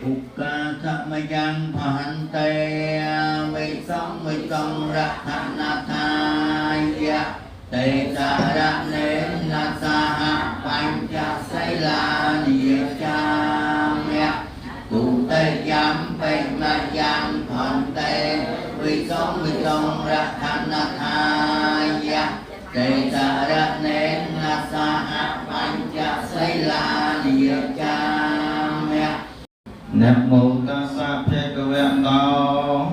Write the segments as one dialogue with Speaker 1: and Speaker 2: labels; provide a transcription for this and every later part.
Speaker 1: ឧកាសមយ៉ាងផន្តេវិសង្វិសង្រតនាថាយៈតេសារណេនសហបញ្ចសីលានិយចាមៈទុតិយំបិមយ៉ាងផន្តេវិសង្វិសង្រតនាថាយៈតេសារណេនសហបញ្ចសីលានិយចាមៈ
Speaker 2: នមោតស្សៈភគវៈតោ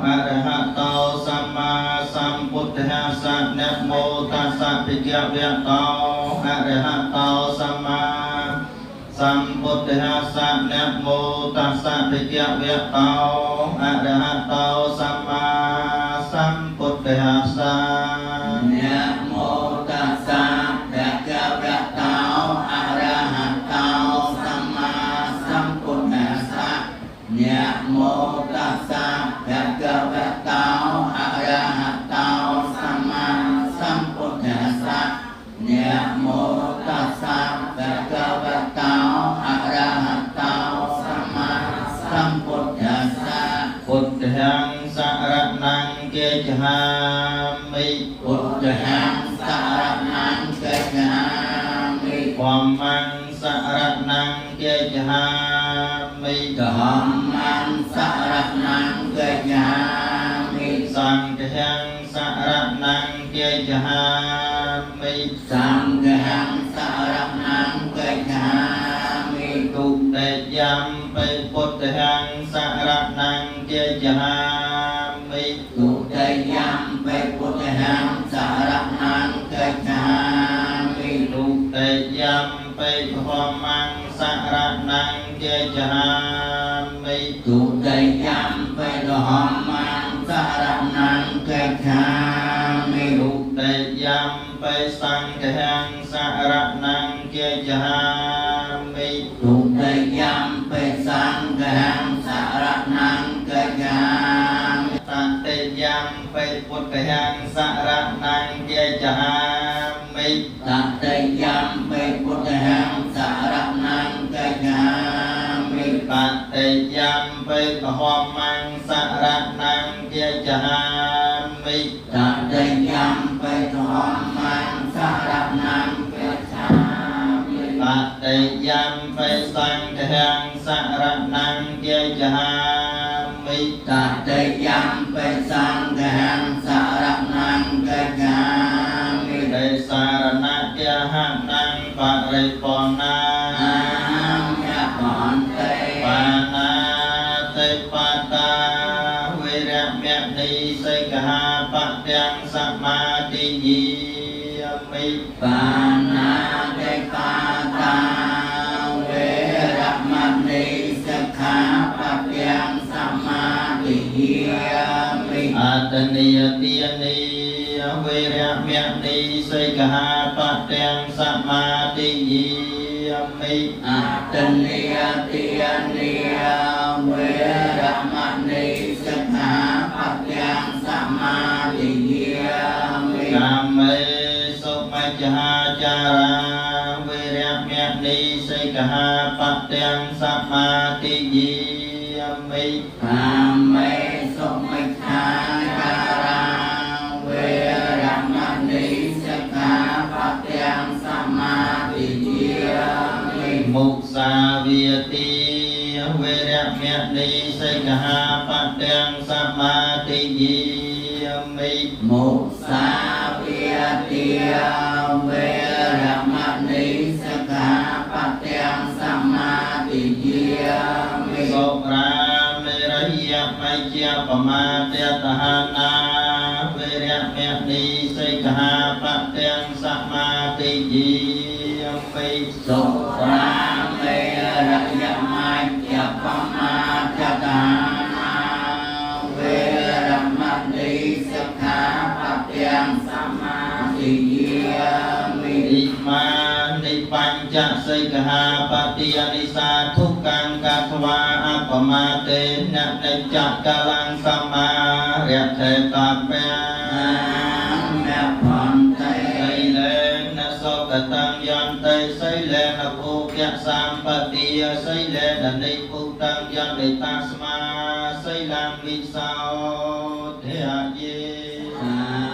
Speaker 2: អរហតោសម្មាសម្ពុទ្ធស្សៈនមោតស្សៈភគវៈតោអរហតោសម្មាសម្ពុទ្ធស្សៈនមោតស្សៈភគវៈតោអរហតោសម្មាសម្ពុទ្ធស្សៈ
Speaker 1: នមោតស្សៈភគវៈតោអរហតោសម្មាសម្ពុទ្ធស្សៈនមោតស្សៈភគវៈតោអរហតោសម្មាសម្ពុទ្ធស្សៈនមោតស្សៈភគវៈតោអរហតោសម្មាសម្ពុទ្ធស្សៈ
Speaker 2: ពុទ្ធហੰសរណង្គេចហាមិ
Speaker 1: ពុទ្ធហੰសរណង្គេចហាមិ
Speaker 2: ធម្មងសរណង្គេចហាមិ
Speaker 1: ធម្មងសរណង្គេចហាមិ
Speaker 2: សង្ឃហੰសរណង្គេចហាមិ
Speaker 1: សង្ឃហੰសរណង្គេចហាមិ
Speaker 2: ទុតិយំបិពុទ្ធហੰសរណង្គេចហាមិ
Speaker 1: ទុតិយំបិពុទ្ធហੰសរណង្គេចហាមិ
Speaker 2: ទុតិយំបិធម្មងសរណង្គេចហាមិ
Speaker 1: ទុតិយំបិធម្មងសរណង្គេចហាមិ
Speaker 2: ទុតិយំបិសង្ឃហੰសរណង្គេចហាមិ
Speaker 1: ទុតិយំបិសង្ឃហੰសរណង្គេចហាមិ
Speaker 2: តតិយំបិពុទ្ធហੰសរណង្គេចហាមិ
Speaker 1: តតិយំបិពុទ្ធហੰសរណង្គេចហាមិ
Speaker 2: តតិយំបិធម្មងសរណង្គេចហាមិ
Speaker 1: តតិយំបិធម្មងសរណង្គេចហាមិ
Speaker 2: តតិយំបិសង្ឃហੰសរណង្គេចហាមិ
Speaker 1: តតិយំបិសង្ឃហੰសរណង្គេចហាមិ
Speaker 2: ទេសារណគហណੰបរិពណា
Speaker 1: អាមៈបន្តេ
Speaker 2: បាណាតិបតាវេរមណីសិក្ខាបទាំងសមាទិយាមិ
Speaker 1: បាណាតិបាតាវេរមណីសិក្ខាបទាំងសមាទិយាមិ
Speaker 2: អតនីយទានីវេរមណីសិក្ខាបទាំងសមាទិយាមិ
Speaker 1: អតនីយទានីវេរមណីសិក្ខាបទាំងសមាទិយាមិ
Speaker 2: កាមេសុមច្ឆាចារាវេរមណីសិក្ខាបទាំងសមាទិយាមិ
Speaker 1: កាមេសុមិច្ឆាចារាវេរមណីសិក្ខាបទាំងសមាទិយាមិ
Speaker 2: មុសាវាទីវេរមណីសិក្ខាបទាំងសមាទិយាមិ
Speaker 1: មុសាវាទាវេរមណីសិក្ខាបទាំងសមាទិយាមិ
Speaker 2: សុរាមេរយមជ្ជបមាទតហានាវេរមណីសិក្ខាបទាំងសមាទិយាមិ
Speaker 1: សុរាមេរយមជ្ជបមាទតហានាវេរមណីសិក្ខាបទាំងសមាទិយាមិ
Speaker 2: ອິមានិបញ្ចសិក្ខាបតិយនិសាធុក្ខង្កត្វាអបមាទេននិច្ចកលੰសមារថេតពៈ
Speaker 1: អាមៈភន្តិ
Speaker 2: សីលេនសុគតੰយន្តិសីលេនភោ គសម្បទាសីលេននិពុតੰយន្តតាស្មាសីលំវិសោធិយេ
Speaker 1: សា